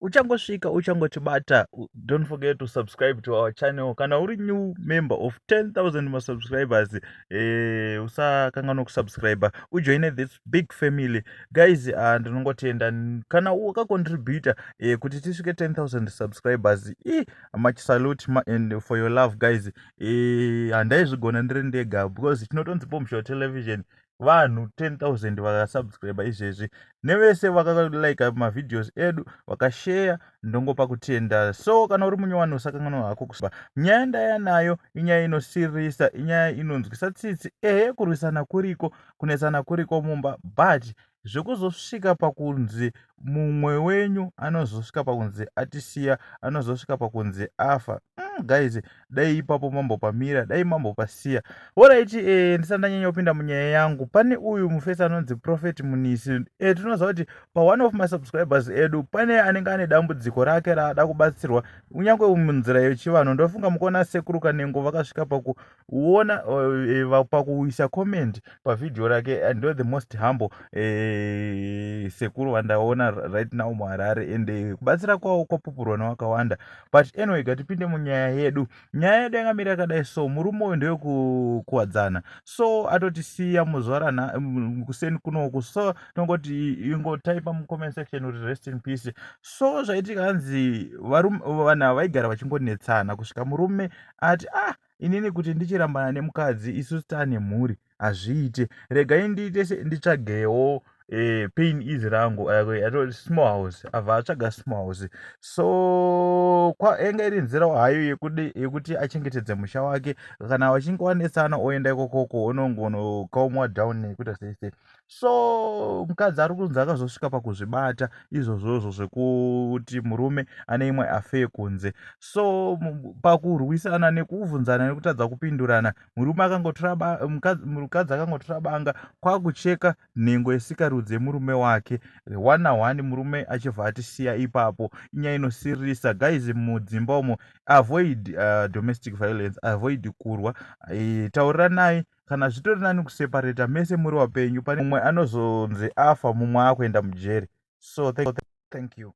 Uchangosvika, uchangotibata, don't forget to subscribe to our channel. Kana uri new member of 10,000 masubscribers, usakanganwa kusubscribe, ujoine this big family. Guys, ndinongotenda kana wakacontributa kuti tisvike 10,000 subscribers. Much salute and for your love, guys. Handaizvigona ndiri ndega because chinotonzi Bombshell Television, vanhu 10,000 vakasubscribe izvezvi, nevese vakalike mavideos edu, vakasheya, ndongopa kutenda. So kana uri munyowani, usakanganwa hako kusa. Nyaya ndaya nayo inyaya inosiririsa, inyaya inonzwisa tsitsi. Ehe, kurwisana kuriko, kunetsana kuriko mumba, but zvekuzosvika pakunzi mumwe wenyu anozosvika pakunzi atisiya, anozosvika pakunzi afa, guys, dai ipapo mambopamira, dai mambopasiya. Alright, ndisati ndanyanya kupinda munyaya yangu, pane uyu mufesi anonzi Prophet Munisi. Tinoziva kuti paone of masubscribers edu pane anenge ane dambudziko rake raada kubatsirwa, kunyange munzira yechivanhu. Ndofunga mukuona Sekuru Kanengo vakasvika pakuona, pakuisa comment pavhidhiyo rake. Ndo the most humble sekuru vandaona right now muHarare, and kubatsira kwavo kwapupurwa nevakawanda. But anyway, gatipinde munyaya yedu. Nyaya yedu yakamira yakadai. So murume uyu ndewekuwadzana, so atotisiya muzuva kuseni kunoku. So tongoti ingotaipa mucomment section kuti rest in peace. So zvaitika, hanzi vanhu ava vaigara vachingonetsana kusvika murume ati, "Ah, inini kuti ndichirambana nemukadzi, isusu taane mhuri, hazviite. Regai ndiite, nditsvagewo pain easy rangu." Small house, abva atsvaga small house. So yanga iri nzira hayo yekuti achengetedze musha wake. Kana vachinge wanetsana, oenda ikokoko, onongonokaumwa down nekuita sei sei. So mukadzi ari kunzi akazosvika pakuzvibata izvozvozvo zvekuti murume ane imwe affair kunze. So pakurwisana nekubvunzana nekutadza kupindurana, murume akangotora, mukadzi akangotora banga, kwakucheka nhengo yesikarudzi yemurume wake one naone, murume achibva atisiya ipapo. Inyaya inosiririsa, guys. Mudzimba umo, avoid domestic violence, avoid kurwa. Tauriranai. Kana zvitori nani kuseparata mese muri wapenyu, pane mumwe anozonzi afa, mumwe akuenda mujeri. So thank you.